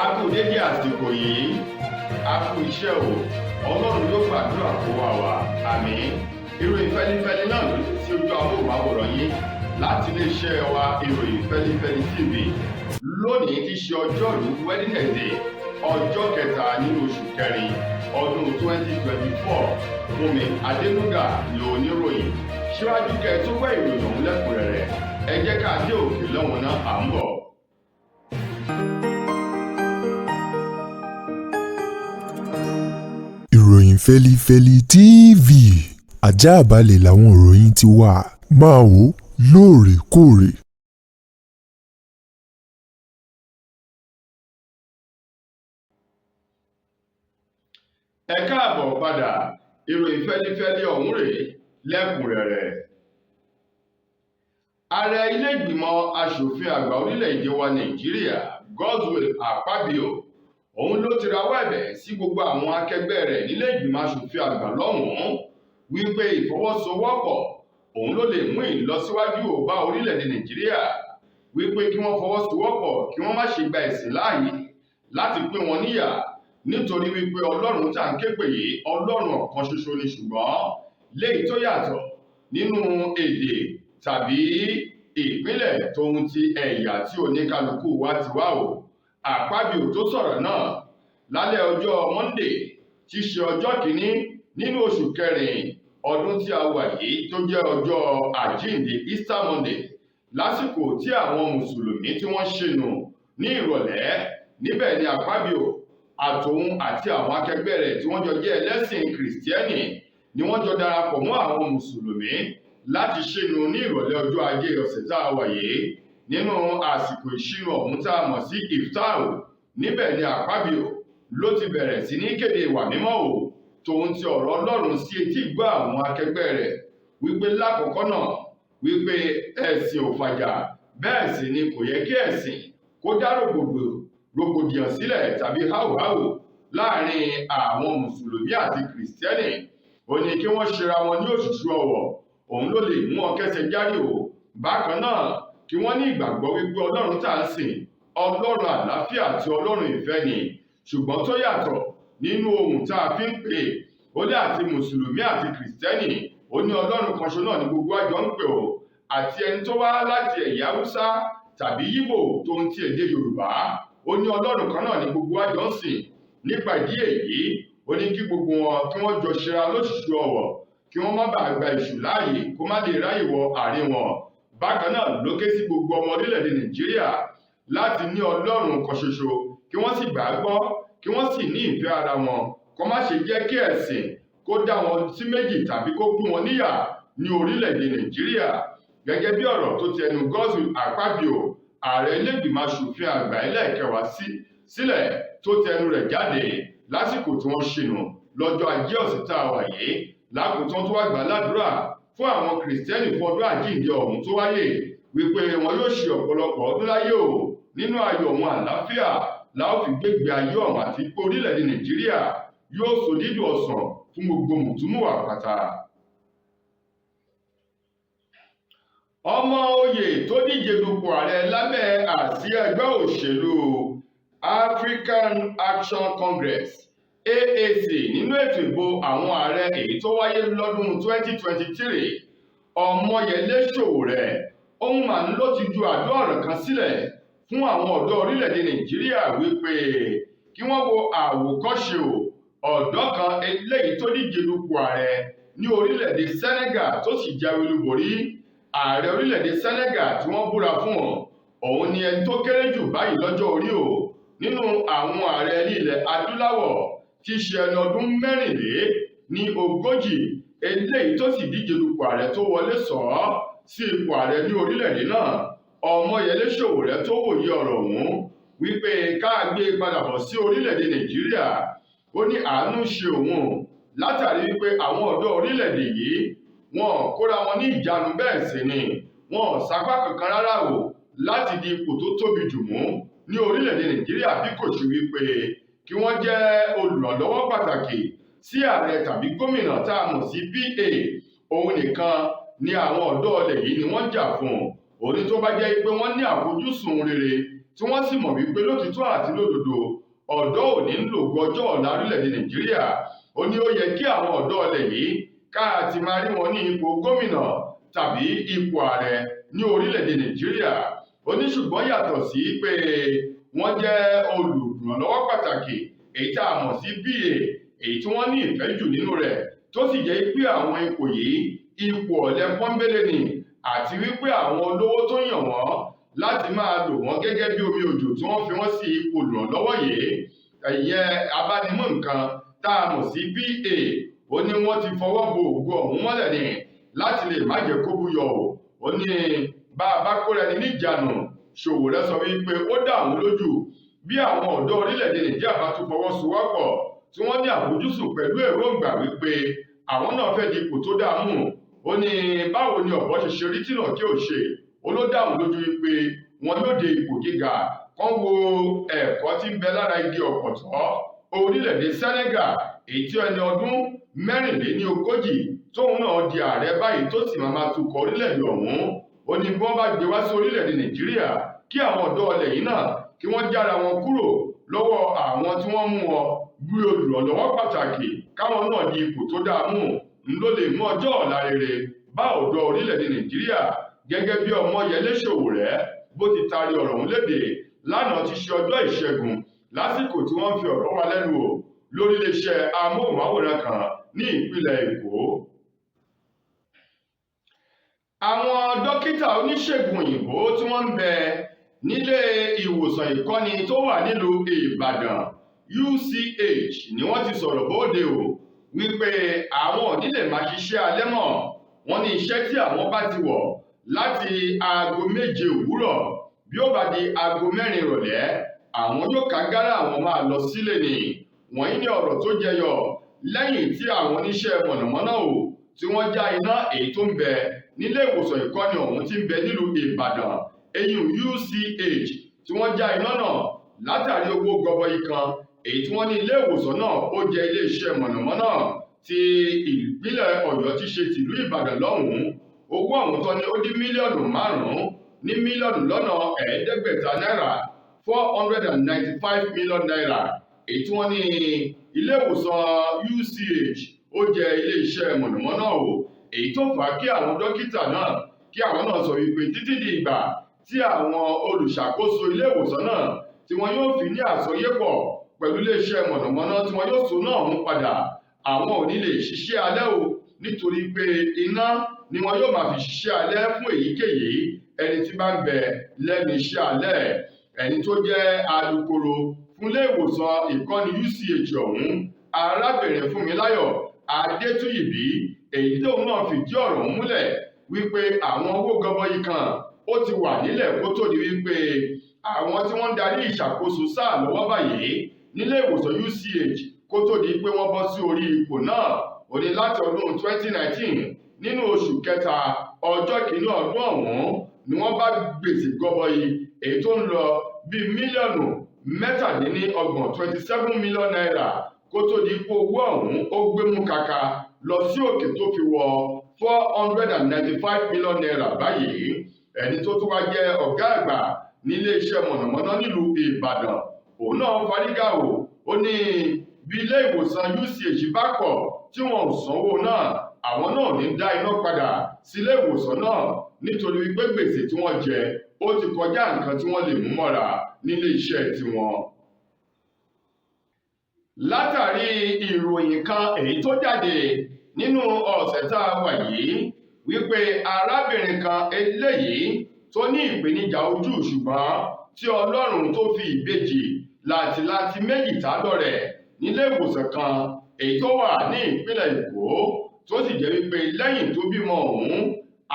A kú dédé àsìkò yìí, a kú iṣẹ́ o. Ọlọ́run yóò gbàdúrà kó wa wà, àmín. Ìròyìn fẹlifẹli náà ló ti sí ojú amóhùnmáwòrán yín láti iléeṣẹ́ wa, Ìròyìn Fẹlifẹli TV. Lónìí ti ṣe ọjọ́rú Wednesday, ọjọ́ kẹta nínú oṣù kẹrin ọdún 2024. Fúnmi Adénúgà ni oníròyìn. Síwájú kẹ́ tó gbọ́ ìròyìn ọ̀hún lẹ́kùnrẹ́rẹ́, ẹ jẹ́ ká dé òkè lọ́hùn náà, à ń bọ̀. Ìròyìn Fẹ́lifẹ́li TV, àjààbálẹ̀ làwọn ìròyìn ti wà, máa wò ó lóòrèkóòrè. Ẹ káàbọ̀ padà. Ìròyìn fẹ́lifẹ́li ọ̀hún rèé lẹ́kùnrẹ́rẹ́. Ààrẹ ilé-ìgbìmọ̀ asòfin àgbà orílẹ̀-èdè wa Nàìjíríà, Godswill Akpabio, òun ló ti rawọ́ ẹ̀bẹ̀ sí gbogbo àwọn akẹgbẹ́ rẹ̀ nílé ìgbìmọ̀ asòfin àgbà lọ́hùn-ún wípé ìfọwọ́sowọ́pọ̀ òun ló lè mú ìlọsíwájú bá orílẹ̀-èdè Nàìjíríà, wípé kí wọ́n fọwọ́sowọ́pọ̀, kí wọ́n má ṣe gba ẹ̀sìn láàyè láti pín wọn níyà, nítorí wípé Ọlọ́run tá à ń ké pè yìí, Ọlọ́run ọ̀kan ṣoṣo ni, ṣùgbọ́n léyìí tó yàtọ̀ nínú èdè tàbí ìpínlẹ̀ tóun ti ẹ̀yà tí oníkálukú wa ti wá o. Àpábíò tó sọ̀rọ̀ náà lálẹ́ ọjọ́ Monday tí í ṣe ọjọ́ kìíní nínú oṣù kẹrin ọdún tí a wà yìí, tó jẹ́ ọjọ́ àjíǹde, Easter Monday, lásìkò tí àwọn mùsùlùmí tí wọ́n ṣìnù ní ìrọ̀lẹ́. Níbẹ̀ ni Àpábíò àtòun àti àwọn akẹgbẹ́ rẹ̀ tí wọ́n jọ jẹ́ ẹlẹ́sìn kìrìsìtẹ́nì ni wọ́n jọ darapọ̀ mọ́ àwọn mùsùlùmí láti ṣìnù ní ìrọ̀lẹ́ ọjọ́ ajé ọ̀sẹ̀ tá a wà yìí. Nínú àsìkò ìṣínú ọ̀hún tá a mọ̀ sí iftar, níbẹ̀ ni Àpábíò ló ti bẹ̀rẹ̀ sí ní kéde ìwà mímọ́ o tòun ti ọ̀rọ̀ Ọlọ́run sí etí ìgbọ́ àwọn akẹgbẹ́ rẹ̀, wípé lákọ̀ọ́kọ́ náà, wípé ẹ̀sìn ò fàjà, bẹ́ẹ̀ sì ni kò yẹ kí ẹ̀sìn kó dá rògbòdìyàn sílẹ̀ tàbí háùháù láàrin àwọn mùsùlùmí àti kìrìsìtẹ́nì. Ó ní kí wọ́n ṣera wọn ní òṣùṣù ọwọ̀, òun ló lè mú wọn kẹ́sẹ̀ járí o. Bákan náà, kí wọ́n ní ìgbàgbọ́ wípé Ọlọ́run tá à ń sìn, Ọlọ́run àlàáfíà àti Ọlọ́run ìfẹ́ ni, ṣùgbọ́n tó yàtọ̀ nínú ohun tá a fi ń pè. Ó ní àti mùsùlùmí àti kìrìsìtẹ́nì, ó ní Ọlọ́run kan ṣo náà ní gbogbo àjọ ń pè ó, àti ẹni tó wá láti ẹ̀yà Haúsá tàbí Yíbò tó ń ti èdè Yorùbá, ó ní Ọlọ́run kan náà ní gbogbo àjọ ń sìn. Nípa ìdí èyí, ó ní kí gbogbo wọn kí wọ́n jọ ṣera lóṣùṣù ọ̀wọ̀, kí wọ́n má bàa gba èṣù láàyè kó má lè ráyè wọ àárín wọn. Bákan náà ló ké sí gbogbo ọmọ orílẹ̀-èdè Nàìjíríà láti ní Ọlọ́run kan ṣoṣo, kí wọ́n sì gbà á gbọ́, kí wọ́n sì ní ìfẹ́ ara wọn, kó má ṣe jẹ́ kí ẹ̀sìn kó dá wọn sí méjì tàbí kó pín wọn níyà ní orílẹ̀-èdè Nàìjíríà. Gẹ́gẹ́ bí ọ̀rọ̀ tó ti ẹnu Godswill Akpabio, ààrẹ ilé-ìgbìmọ̀ asòfin àgbà ẹlẹ́ẹ̀kẹwàá sílẹ̀, tó ti ẹnu rẹ̀ jáde lásìkò tí wọ́n ṣìnà lọ́jọ́ ajé ọ̀sẹ̀ tá a wà yìí. Lákòótán, tó wá gbà ládùúrà fún àwọn kìrìsìtẹ́nì fún ọdún àjíǹde ọ̀hún tó wáyé, wípé wọn yóò ṣe ọ̀pọ̀lọpọ̀ ọdún láyé o nínú ayọ̀ òun àlàáfíà la ó fi gbégbé ayé ọ̀hún, àti pé orílẹ̀-èdè Nàìjíríà yóò so dídùn ọ̀sán fún gbogbo mùtúmùwà pátá. Ọmọ oyè tó díje dupò ààrẹ lábẹ́ àsíá ẹgbẹ́ òṣèlú African Action Congress, AAC, nínú ètò ìbò àwọn ààrẹ èyí tó wáyé lọ́dún 2023, Ọmọyẹlé Sowore, òun mà ń ló ti ju àdó ọ̀rọ̀ kan sílẹ̀ fún àwọn ọ̀dọ́ orílẹ̀-èdè Nàìjíríà wípé kí wọ́n wo àwòkọ́ṣe o ọ̀dọ́ kan eléyìí tó díje dupò ààrẹ ní orílẹ̀-èdè Senegal tó sì jáwé olúborí. Ààrẹ orílẹ̀-èdè Senegal tí wọ́n búra fún òun ni ẹni tó kéré jù báyìí lọ́jọ́ orí o nínú àwọn ààrẹ ní ilẹ̀ adúláwọ̀, tí í ṣe ẹni ọdún 44 eléyìí tó sì díje dupò ààrẹ tó wọlé sọ ọ́ sí ipò ààrẹ ní orílẹ̀-èdè náà. Ọmọyẹlé Sowore tó wòye ọ̀rọ̀ ọ̀hún wípé ká gbé padà bọ̀ sí orílẹ̀-èdè Nàìjíríà, ó ní àánú ṣe òun látàrí wípé àwọn ọ̀dọ́ orílẹ̀-èdè yìí wọn kóra wọn ní ìjánu, bẹ́ẹ̀ sì ni wọn ò sapá kankan rárá o láti di ipò tó tóbi jù mú ní orílẹ̀-èdè Nàìjíríà, bí kò ṣe wípé kí wọ́n jẹ́ olùrànlọ́wọ́ pàtàkì sí ààrẹ tàbí gómìnà tá a mọ̀ sí PA. Òun nìkan ni àwọn ọ̀dọ́ ọlẹ̀ yìí ni wọ́n jà fún. Ó ní tó bá jẹ́ pé wọ́n ní àfojúsùn rere tí wọ́n sì mọ̀ wípé lótìtọ́ àti lódodo ọ̀dọ́ òní ń lògo ọjọ́ ọ̀la orílẹ̀-èdè Nàìjíríà. Ó ní ó yẹ kí àwọn ọ̀dọ́ ilẹ̀ yìí ká ti máa rí wọn ní ipò gómìnà tàbí ipò ààrẹ ní orílẹ̀-èdè Nàìjíríà. Ó ní ṣùgbọ́n yàtọ̀ sí pé wọ́n jẹ́ olùrànlọ́wọ́ pàtàkì èyí tá a mọ̀ sí PA, èyí tí wọ́n ní ìfẹ́ jù nínú rẹ̀, tó sì jẹ́ pé àwọn ipò yìí ipò ọ̀lẹ pọ́nbélé ni, àti wípé àwọn olówó tó yàn wọ́n láti máa lò wọ́n gẹ́gẹ́ bí omi òjò tí wọ́n fi wọ́n sí ipò olùrànlọ́wọ́ yìí, ìyẹn abánimú nǹkan tá a mọ̀ sí PA. Ó ní wọ́n ti fọwọ́ bo ògo ọ̀hún mọ́lẹ̀ ni láti lè má jẹ́ kó búyọ o. Ó ní bá a bá kóra ẹni níjànú, Sowore sọ wípé ó dá àwọn lójú bí àwọn ọ̀dọ́ orílẹ̀-èdè Nàìjíríà bá tún fọwọ́sowọ́pọ̀ tí wọ́n ní àfojúsùn pẹ̀lú èròǹgbà wípé àwọn náà fẹ́ di ipò tó dáa mú. Ó ní báwo ni ọ̀bọ ṣe ṣe rí tìnà kí ò ṣe, ó ló dá àwọn lójú wípé wọn yóò dé ipò gíga. Kán wo ẹ̀kọ́ tí ń bẹ lára igi ọ̀pọ̀tọ́ orílẹ̀-èdè Senegal, èyí tí ẹni ọdún 44 tóun náà di ààrẹ báyìí tó sì máa tukọ̀ orílẹ̀-èdè ọ̀hún. Ó ní bí wọ́n bá gbé wá sí orílẹ̀-èdè Nàìjíríà kí àwọn ọ̀dọ́ ilẹ̀ yìí náà kí wọ́n jára wọn kúrò lọ́wọ́ àwọn tí wọ́n mú wọn bí olùrànlọ́wọ́ pàtàkì, káwọn náà di ipò tó dáa mú, ń ló lè mú ọjọ́ ọ̀la rere bá ọ̀dọ́ orílẹ̀-èdè Nàìjíríà. Gẹ́gẹ́ bí Ọmọyẹlé Sowore bó ti taari ọ̀rọ̀ ọ̀hún léde lánàá ti ṣe ọjọ́ Ìṣẹ́gun lásìkò tí wọ́n fi ọ̀rọ̀ wa lẹ́nu wò lórí iléeṣẹ́ amóhùnmáwòrán kan ní ìpínlẹ̀ Èkó. Àwọn dókítà oníṣègùn òyìnbó tí wọ́n ń bẹ nílé ìwòsàn ìkọ́ni tó wà nílùú Ìbàdàn UCH ni wọ́n ti sọ̀rọ̀ bóde o wípé àwọn ò ní lè máa ṣiṣẹ́ alẹ́ mọ́. Wọ́n ní iṣẹ́ tí àwọn bá ti wọ̀ láti aago 7 òwúrọ̀ bí ó bá di aago 4 ìrọ̀lẹ́ àwọn yóò kágárà àwọn máa lọ sílé ni. Wọ̀nyí ni ọ̀rọ̀ tó jẹyọ lẹ́yìn tí àwọn oníṣẹ́ mọ̀nàmọ́ná o tí wọ́n já iná èyí tó ń bẹ nílé ìwòsàn ìkọ́ni ọ̀hún tí ń bẹ nílùú Ìbàdàn eyín UCH tí wọ́n já iná náà látàrí owó gọbọi kan èyí tí wọ́n ní ilé ìwòsàn náà ó jẹ iléeṣẹ́ mọ̀nàmọ́ná ti ìpínlẹ̀ Ọ̀yọ́ ti ṣe tìlú Ìbàdàn lọ́hùn-ún. Owó ọ̀hún tán ni ó dín mílíọ̀nù 5 ní mílíọ̀nù lọ́nà ẹ̀ẹ́dẹ́gbẹ̀ta náírà 495 million naira èyí tí wọ́n ní ilé ìwòsàn UCH ó jẹ iléeṣẹ́ mọ̀nàmọ́ná o, èyí tó fà á kí àwọn dókítà náà kí àwọn náà sọ wípé títí di ìgbà tí àwọn olùṣàkóso ilé ìwòsàn náà tí wọ́n yóò fi ní àsọyépọ̀ pẹ̀lú iléeṣẹ́ mọ̀nàmọ́ná tí wọ́n yóò so náà mú padà, àwọn ò ní lè ṣiṣẹ́ alẹ́ o, nítorí pé iná ni wọ́n yóò máa fi ṣiṣẹ́ alẹ́ fún èyíkéyìí ẹni tí bá ń bẹ lẹ́nu iṣẹ́ alẹ́. Ẹni tó jẹ́ alukoro fún ilé ìwòsàn ìkọ́ni UCH ọ̀hún, arábìnrin Fúnmiláyọ̀ Adétúyìbí, èyí tóun náà fìdí ọ̀rọ̀ ọ̀hún múlẹ̀ wípé àwọn owó gọbọi kan ó ti wà nílẹ̀ kó tó di wípé àwọn tí wọ́n ń darí ìṣàkóso sáà lọ́wọ́ báyìí nílé ìwòsàn UCH kó tó di pé wọ́n bọ́ sí orí ipò náà. Ó ní láti ọdún 2019 nínú oṣù kẹta ọjọ́ kìíní ọdún ọ̀hún ni wọ́n bá gbèsè gọbọi èyí tó ń lọ bíi mílíọ̀nù 27 27 million naira kó tó di pé owó ọ̀hún ó gbémú kaka lọ sí òkè tó fi wọ 495 million naira báyìí. Ẹni tó tún wá jẹ́ ọ̀gá àgbà nílé iṣẹ́ mọ̀nàmọ́ná nílùú Ìbàdàn, òun náà fárígá o. Ó ní bí ilé ìwòsàn UCH bá kọ̀ tí wọn ò sanwó náà, àwọn náà ní dá iná padà sílé ìwòsàn náà nítorí wípé gbèsè tí wọ́n jẹ ó ti kọjá nǹkan tí wọ́n lè mú mọ́ra nílé iṣẹ́ tiwọn. Látàrí ìròyìn kan èyí tó jáde nínú ọ̀sẹ̀ tá a wà yìí wípé arábìnrin kan eléyìí tó ní ìpèníjà ojú ṣùgbọ́n tí Ọlọ́run tó fi ìbejì làǹtìlanti méjì tá lọ́rẹ nílé ìwòsàn kan èyí tó wà ní ìpínlẹ̀ Èkó, tó sì jẹ́ wípé lẹ́yìn tó bímọ ọ̀hún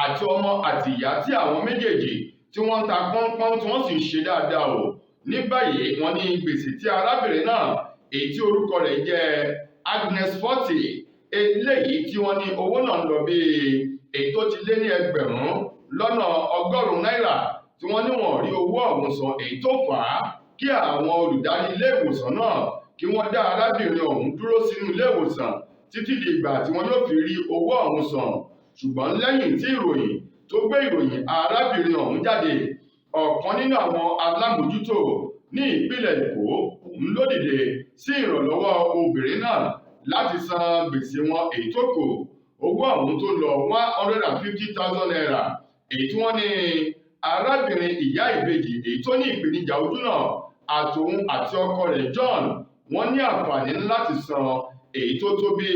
àti ọmọ àti ìyá tí àwọn méjèèjì tí wọ́n ń ta pọ́npọ́n tí wọ́n sì ń ṣe dáadáa o. Ní báyìí wọ́n ní gbèsè tí arábìnrin náà èyí tí orúkọ rẹ̀ jẹ́ Agnes Forty eléyìí tí wọ́n ní owó náà ń lọ bí èyí tó ti lé ní 1,100,000 náírà tí wọ́n ní wọ́n rí owó ọ̀hún san, èyí tó fà á kí àwọn olùdarí ilé ìwòsàn náà kí wọ́n dá arábìnrin ọ̀hún dúró sínú ilé ìwòsàn títí di ìgbà tí wọ́n yóò fi rí owó ọ̀hún san. Ṣùgbọ́n lẹ́yìn tí ìròyìn Tó gbé ìròyìn arábìnrin ọ̀hún jáde, ọ̀kan nínú àwọn alámòjútó ní ìpínlẹ̀ Èkó òun ló dìde sí ìrànlọ́wọ́ obìnrin náà láti san gbèsè wọn èyí tó kù. Owó ọ̀hún tó lọ ₦150,000, èyí tí wọ́n ní arábìnrin ìyá ìbejì èyí tó ní ìpèníjà ojú náà àtòun àti ọkọ rẹ̀ John wọ́n ní àǹfààní láti san èyí tó tó bíi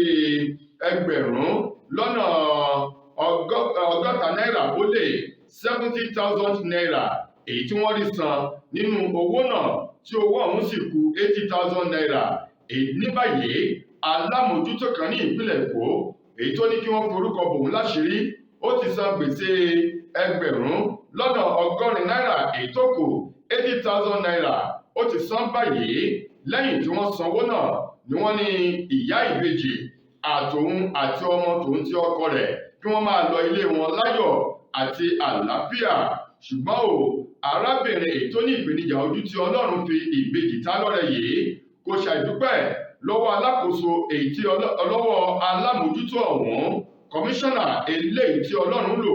60,000 náírà ó lé, ₦70,000, èyí tí wọ́n rí san nínú owó náà, tí owó ọ̀hún sì kù ₦80,000. Èyí ní báyìí, alámòjútó kan ní ìpínlẹ̀ Èkó èyí tó ní kí wọ́n forúkọ bòun láṣìírí, ó ti san gbèsè 80,000 náírà, èyí tó kù ₦80,000 ó ti san báyìí. Lẹ́yìn tí wọ́n sanwó náà ni wọ́n ní ìyá ìbejì àtòun àti ọmọ tòun ti ọkọ rẹ̀ kí wọ́n máa lọ ilé wọn láyọ̀ àti àlàáfíà. Ṣùgbọ́n o, arábìnrin èyí tó ní ìpèníjà ojú tí Ọlọ́run fi ìbejì ta lọ́rẹ yìí kò ṣàìdúpẹ́ lọ́wọ́ alákòóso èyí tí lọ́wọ́ alámòjútó ọ̀hún, kọmíṣánná eléyìí tí Ọlọ́run lò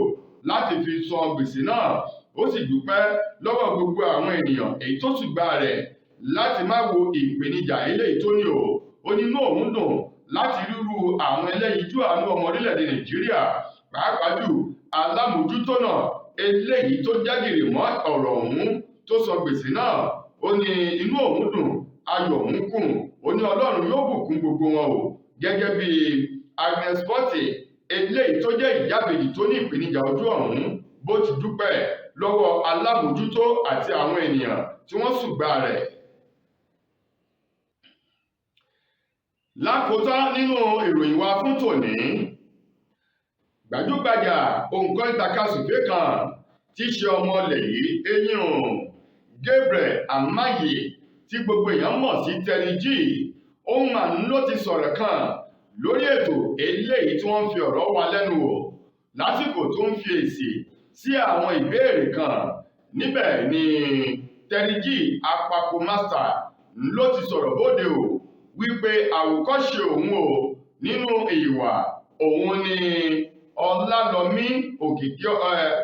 láti fi san gbèsè náà. Ó sì dúpẹ́ lọ́wọ́ gbogbo àwọn ènìyàn èyí tó ṣùgbà rẹ̀ láti má wo ìpèníjà eléyìí tó ní o. Ó ní inú òun dùn láti ríru àwọn ẹlẹ́yinjú àánú ọmọ orílẹ̀-èdè Nàìjíríà, pàápàá jù alámòjútó náà eléyìí tó jágìrì mọ́ ọ̀rọ̀ ọ̀hún tó san gbèsè náà. Ó ní inú òun dùn, ayọ̀ òun kùn. Ó ní Ọlọ́run yóò bùkún gbogbo wọn o. Gẹ́gẹ́ bí Agnes Forty eléyìí tó jẹ́ ìyábejì tó ní ìpèníjà ojú ọ̀hún bó ti dúpẹ́ lọ́wọ́ alámòjútó àti àwọn ènìyàn tí wọ́n ṣùgbà rẹ̀. Lákòótán nínú ìròyìn wa fún tòní, gbajúgbajà òǹkọrin tàkasúfèé kan tí í ṣe ọmọ ilẹ̀ yìí, eyín Gabriel Amaye tí gbogbo èèyàn mọ̀ sí Terry G, òun mà ló ti sọ̀rọ̀ kan lórí ètò eléyìí tí wọ́n ń fi ọ̀rọ̀ wa lẹ́nu wò lásìkò tó ń fi èsì sí àwọn ìbéèrè kan. Níbẹ̀ ni Terry G Apako Master ló ti sọ̀rọ̀ bóde o wípé àwòkọ́ṣe òun o nínú ìwà òun ni Ọlálọmí Òkìkí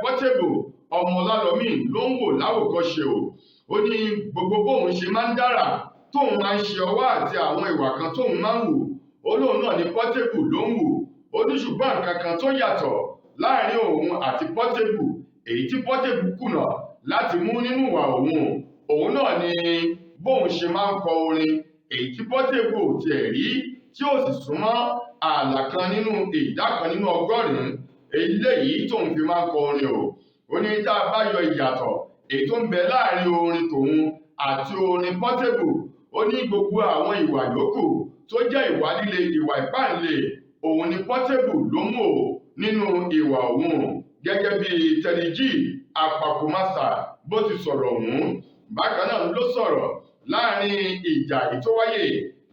Portable ọmọ Ọlálọmí ló ń wò láwòkọ́ṣe o. Ó ní gbogbo bóun ṣe máa ń dára, tóun máa ń ṣe ọwọ́ àti àwọn ìwà kan tóun máa ń wù, ó lóun náà ní Portable ló ń wù. Ó ní ṣùgbọ́n nǹkan kan tó yàtọ̀ láàrin òun àti Portable, èyí tí Portable kùnà láti mú nínú ìwà òun, òun náà ni bóun ṣe máa ń kọ orin, èyí tí Portable ò tiẹ̀ rí tí ó sì súnmọ́ ààlà kan nínú ìdá kan nínú ọgọ́rùn-ún eléyìí tóun fi máa ń kọ orin o. Ó ní tá a bá yọ ìyàtọ̀ èyí tó ń bẹ láàrin orin tòun àti orin Portable, ó ní gbogbo àwọn ìwà yòókù tó jẹ́ ìwà líle, ìwà ìpáǹle, òun ni Portable ló mú o nínú ìwà òun. Gẹ́gẹ́ bí Terry G Apako Master bó ti sọ̀rọ̀ ọ̀hún, bákan náà ló sọ̀rọ̀ láàrin ìjà èyí tó wáyé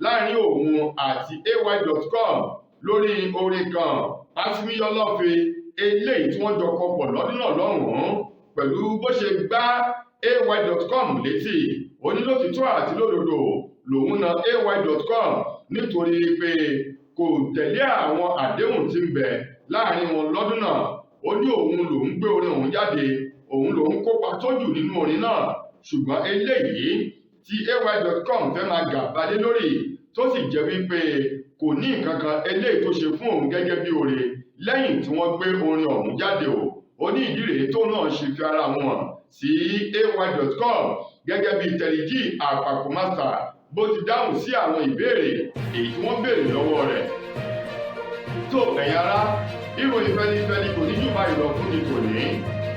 láàrin òun àti ay.com lórí orin kan Pásímíyọ́lọ́fẹ́ eléyìí tí wọ́n jọ kọ pọ̀ lọ́dún náà lọ́hùn-ún. Pẹ̀lú bó ṣe gbá ay.com létí, ó ní lótìtọ́ àti lódodo lòun na ay.com nítorí pé kò tẹ̀lé àwọn àdéhùn tí ń bẹ láàrin wọn lọ́dún náà. Ó ní òun lòun gbé orin òun jáde, òun lòun kópa tó jù nínú orin náà, ṣùgbọ́n eléyìí tí ay.com fẹ́ máa gàba lé lórí, tó sì jẹ́ wípé kò ní nǹkan kan eléyìí tó ṣe fún òun gẹ́gẹ́ bí oore lẹ́yìn tí wọ́n gbé orin ọ̀hún jáde o. Ó ní ìdí rèé tó náà ṣe fi ara wọn hàn sí ay.com. Gẹ́gẹ́ bí Terry G Apako Master bó ti dáhùn sí àwọn ìbéèrè èyí tí wọ́n béèrè lọ́wọ́ rẹ̀. Tó ẹ̀yin ará, ìròyìn fẹlifẹli kò ní jù báyìí lọ fún ti tòní.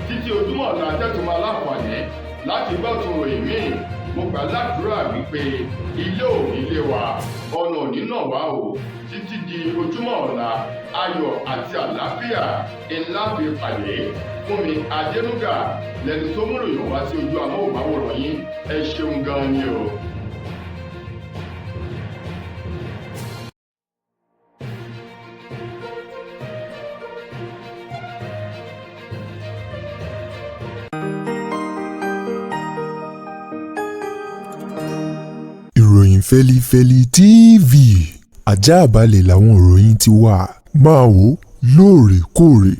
Títí ojúmọ́ ọ̀la tẹ́tù máa láǹfààní láti gbọ́ tún ròyìn míì, mo gbà ládùúrà wípé ilé ò ní lé wa, ọ̀nà ò ní nà wá o. Títí di ojúmọ́ ọ̀la, ayọ̀ àti àlàáfíà ńlá fi pàdé. Fún mi Adénúgà lẹni tó múròyìn wá sí ojú amóhùnmáwòrán yín. Ẹ ṣeun gan ni o. Ìròyìn Fẹlifẹli TV, ajáàbalẹ̀ làwọn ìròyìn ti wà. Máa wò lóòrèkóòrè.